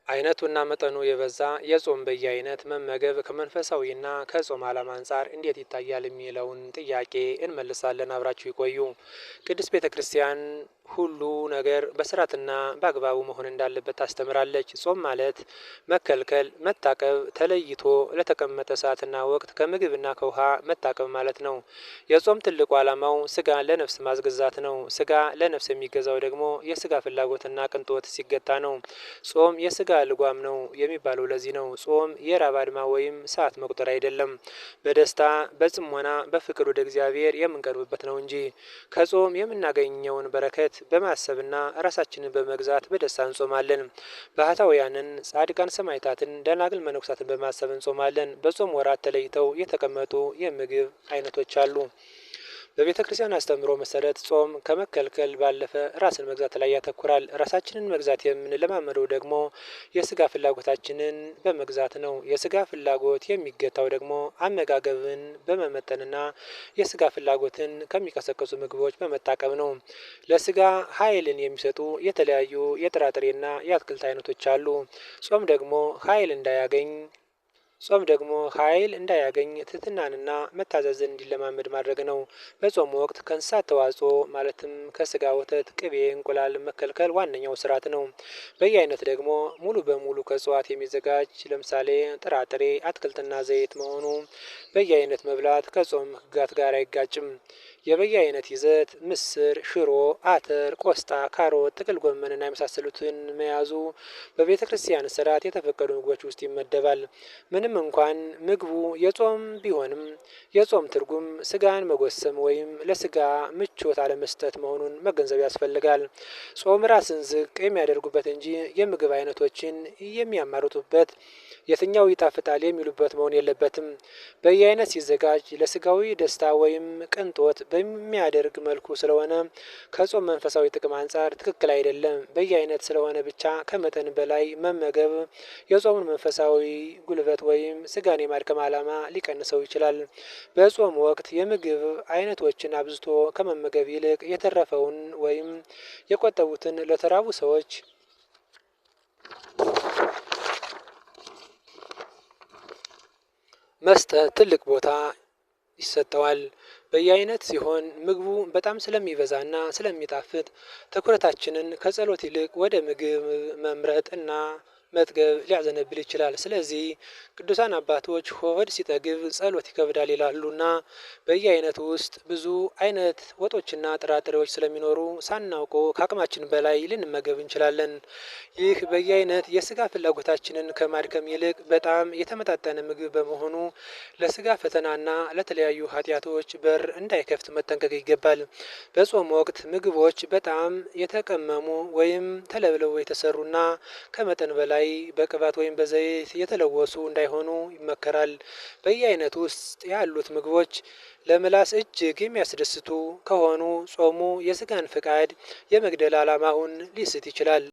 አይነቱና መጠኑ የበዛ የጾም በየአይነት መመገብ ከመንፈሳዊና ከጾም ዓላማ አንጻር እንዴት ይታያል የሚለውን ጥያቄ እንመልሳለን። አብራችሁ ይቆዩ። ቅድስት ቤተ ክርስቲያን ሁሉ ነገር በስርዓትና በአግባቡ መሆን እንዳለበት ታስተምራለች። ጾም ማለት መከልከል፣ መታቀብ፣ ተለይቶ ለተቀመጠ ሰዓትና ወቅት ከምግብና ከውሃ መታቀብ ማለት ነው። የጾም ትልቁ ዓላማው ስጋ ለነፍስ ማስገዛት ነው። ስጋ ለነፍስ የሚገዛው ደግሞ የስጋ ፍላጎትና ቅንጦት ሲገታ ነው። ጾም የስጋ ልጓም ነው የሚባለው ለዚህ ነው። ጾም የራብ አድማ ወይም ሰዓት መቁጠር አይደለም። በደስታ፣ በጽሞና፣ በፍቅር ወደ እግዚአብሔር የምንቀርብበት ነው እንጂ። ከጾም የምናገኘውን በረከት በማሰብና ራሳችንን በመግዛት በደስታ እንጾማለን። ባህታውያንን፣ ጻድቃን፣ ሰማዕታትን፣ ደናግል፣ መነኮሳትን በማሰብ እንጾማለን። በጾም ወራት ተለይተው የተቀመጡ የምግብ አይነቶች አሉ። በቤተ ክርስቲያን አስተምህሮ መሰረት ጾም ከመከልከል ባለፈ ራስን መግዛት ላይ ያተኩራል። ራሳችንን መግዛት የምንለማመደው ደግሞ የስጋ ፍላጎታችንን በመግዛት ነው። የስጋ ፍላጎት የሚገታው ደግሞ አመጋገብን በመመጠንና የስጋ ፍላጎትን ከሚቀሰቅሱ ምግቦች በመታቀብ ነው። ለስጋ ኃይልን የሚሰጡ የተለያዩ የጥራጥሬና የአትክልት አይነቶች አሉ። ጾም ደግሞ ኃይል እንዳያገኝ ጾም ደግሞ ኃይል እንዳያገኝ ትህትናንና መታዘዝን እንዲለማመድ ማድረግ ነው። በጾም ወቅት ከእንስሳት ተዋጽኦ ማለትም ከስጋ፣ ወተት፣ ቅቤ፣ እንቁላል መከልከል ዋነኛው ስርዓት ነው። በየአይነት ደግሞ ሙሉ በሙሉ ከእጽዋት የሚዘጋጅ፣ ለምሳሌ ጥራጥሬ፣ አትክልትና ዘይት መሆኑ በየአይነት መብላት ከጾም ሕግጋት ጋር አይጋጭም። የበየአይነት ይዘት ምስር፣ ሽሮ፣ አተር፣ ቆስጣ፣ ካሮት፣ ጥቅል ጎመንና የመሳሰሉትን መያዙ በቤተ ክርስቲያን ስርዓት የተፈቀዱ ምግቦች ውስጥ ይመደባል። ምንም እንኳን ምግቡ የጾም ቢሆንም የጾም ትርጉም ስጋን መጎሰም ወይም ለስጋ ምቾት አለመስጠት መሆኑን መገንዘብ ያስፈልጋል። ጾም ራስን ዝቅ የሚያደርጉበት እንጂ የምግብ አይነቶችን የሚያማርጡበት፣ የትኛው ይጣፍጣል የሚሉበት መሆን የለበትም። በየአይነት ሲዘጋጅ ለስጋዊ ደስታ ወይም ቅንጦት በሚያደርግ መልኩ ስለሆነ ከጾም መንፈሳዊ ጥቅም አንጻር ትክክል አይደለም። በየአይነት ስለሆነ ብቻ ከመጠን በላይ መመገብ የጾሙን መንፈሳዊ ጉልበት ወይም ስጋን የማድከም ዓላማ ሊቀንሰው ይችላል። በጾም ወቅት የምግብ አይነቶችን አብዝቶ ከመመገብ ይልቅ የተረፈውን ወይም የቆጠቡትን ለተራቡ ሰዎች መስጠት ትልቅ ቦታ ይሰጠዋል። በየአይነት ሲሆን ምግቡ በጣም ስለሚበዛና ስለሚጣፍጥ ትኩረታችንን ከጸሎት ይልቅ ወደ ምግብ መምረጥ እና መጥገብ ሊያዘነብል ይችላል። ስለዚህ ቅዱሳን አባቶች ሆድ ሲጠግብ ጸሎት ይከብዳል ይላሉና በየአይነቱ ውስጥ ብዙ አይነት ወጦችና ጥራጥሬዎች ስለሚኖሩ ሳናውቀው ከአቅማችን በላይ ልንመገብ እንችላለን። ይህ በየአይነት የስጋ ፍላጎታችንን ከማድከም ይልቅ በጣም የተመጣጠነ ምግብ በመሆኑ ለስጋ ፈተናና ለተለያዩ ኃጢአቶች በር እንዳይከፍት መጠንቀቅ ይገባል። በጾም ወቅት ምግቦች በጣም የተቀመሙ ወይም ተለብለው የተሰሩና ከመጠን በላይ በቅባት ወይም በዘይት የተለወሱ እንዳይሆኑ ይመከራል። በየአይነቱ ውስጥ ያሉት ምግቦች ለምላስ እጅግ የሚያስደስቱ ከሆኑ ጾሙ የስጋን ፍቃድ የመግደል ዓላማውን ሊስት ይችላል።